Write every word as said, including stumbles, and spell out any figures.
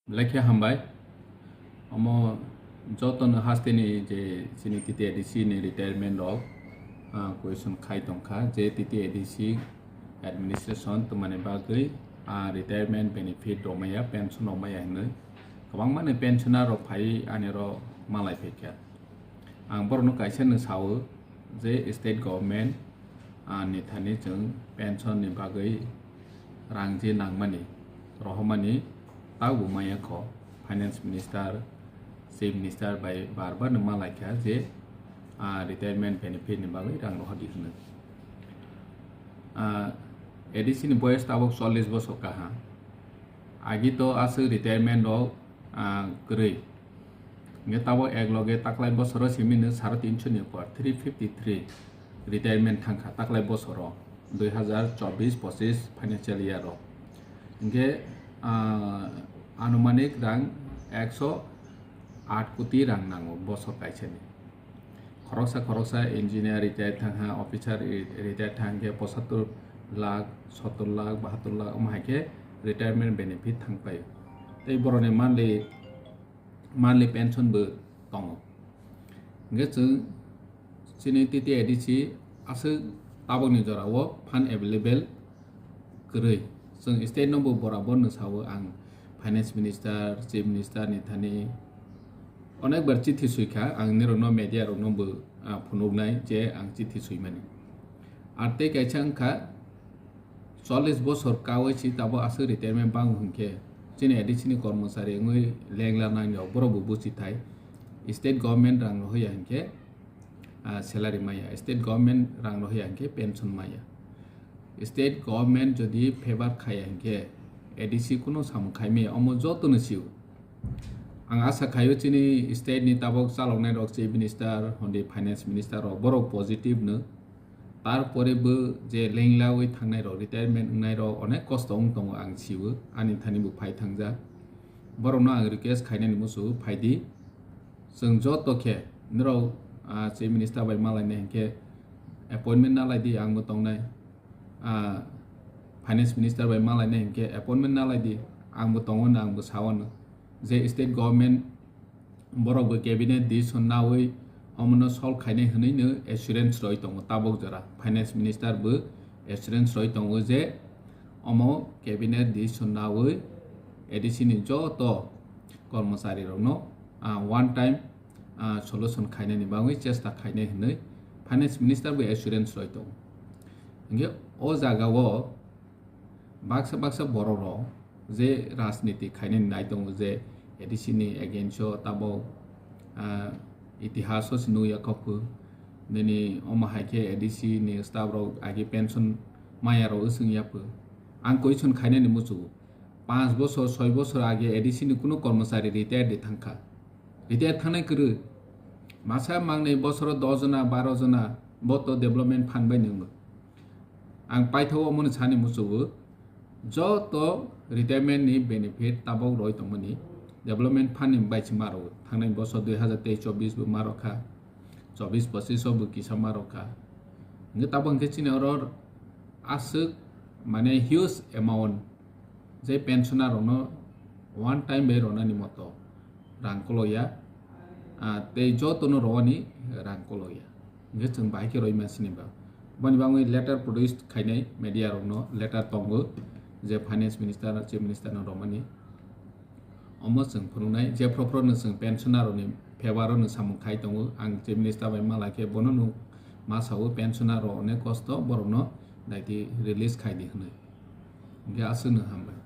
Belai khe hambai. Omo jotono hasteni je chini T T A D C ni retirement rok, ah, question khai tongkha je T T A D C administration twmani bagwi, ah, retirement benefit rok maya, pension rok maya hinwi kwbangma ni pensioner rok phai ani ro malai phaikha. Ang borokno kaisa no sao je state government, ah, ni thani chwng pension ni bagwi rang je nangmani rohormani tabo maya kho. Finance minister, chief minister bai bar bar no malaikha je, ah, retirement benefit ni bagwi rang rohordi hwnwi. Ah, A D C ni boyes tabok chollish bosor kaha. Agi to aswk retirement rok, ah, kwrwi. Hingke tabok ek loge taklai bosoro simi no saro tinso ni upor, three fifty three retirement thangkha taklai bosoro, dui hazar chobbish pochis financial year o. Hingke, ah, anumanik rang ekso aat koti rang nango bosor kaisa ni. Khoroksa khoroksa engineer retire thangha, officer re-, retire thangkhe pochattor lakh, sottor lakh, bahattor lakh, omo hai khe retirement benefit thangpai. Tei borokni monthly, monthly pension bo tongo. Hingke chwng chini T T A D C aswk tabokni jorao fund available kwrwi. Chwng state no bo borabor no sao, ang finance minister, chief minister ni thani onek bar chithi sui kha, ang nirokno media rokno bo, ah, phunuknai je ang chithi suimani. Ar tei kaisa wngkha chollish bosor kawi si tabo aswk retirement bango hinkhe chini A D C ni kormochari wngwi lengla nang rok borok bo buchi thai state government rang rohya hinkhe, ah, salary maya, state government rang rohya hinkhe pension maya. State government jodi favor khaya hinkhe A D C kuno samung khaimaya, omo jotono sio. Ang asa khaio chini state ni tabok chaloknai rok, chief minister, hondi finance minister rok, borok positive no. Tarpore bo je lenglawi thangnai rok, retirement wngnai rok onek kosto wng tongo, ang sio, ani thani bo phai thangjak. Borokno ang request khainani muchungo phaidi. Chwng joto khe norok, ah, chief minister bai malainai hinkhe appointment nalaidi, ang bo tongnai. Ah, finance minister bai malainai hinkhe appointment nalaidi, ang bo tongo, ang bo sao no. Je state government borok bo cabinet decision nawi omono solve khainai hwnwi no assurance roi tongo tabok jora. Finance minister bo assurance roi tongo je omo cabinet decision nawi A D C ni joto kormochari rokno, ah, one time, ah, solution khainani bagwi chesta khainai hwnwi finance minister bo assurance roi tongo. Hinkhe o jagao baksa baksa borok rok je rajniti khainani nai tongo je A D C ni against o tabok, ah, itihas o se nukya kok nini omo hai khe A D C ni staff rok agi pension maya rok wswng ya pho. Ang question khainani muchungo, panch bosor, soi bosor age A D C ni kuno kormochari retire di thangkha. Retire thangnai kwrwi. Masa mangnai bosoro dos jona, baro jona bo to development fund bai nwngo. Ang paithago omono sani muchungo, joto retirement ni benefit tabok roi tongmani development fund ni bai se maro. Thangnai bosor dui hazar teis chobbish bo maro kha, chobbish pochis o bo kisa maro kha. Hingke tabok hingke chini oro aswk mane huge amount je pensioner rokno one time bai ronani moto rang koloya, ah, tei jotono rowani rang koloya. Hingke chwng bahai khe roi mansini ba. Boni bagwi letter produce khainai media rokno letter tongo je finance minister, chief minister no romani. Omo chwng phunuknai je phro phro no chwng pensioner rokni favor o no samung khai tongo. Ang chief minister bai malai khe bono no ma sao pensioner rok onek kosto borokno daiti release khai di hwnwi. Hingke aswk no hambai.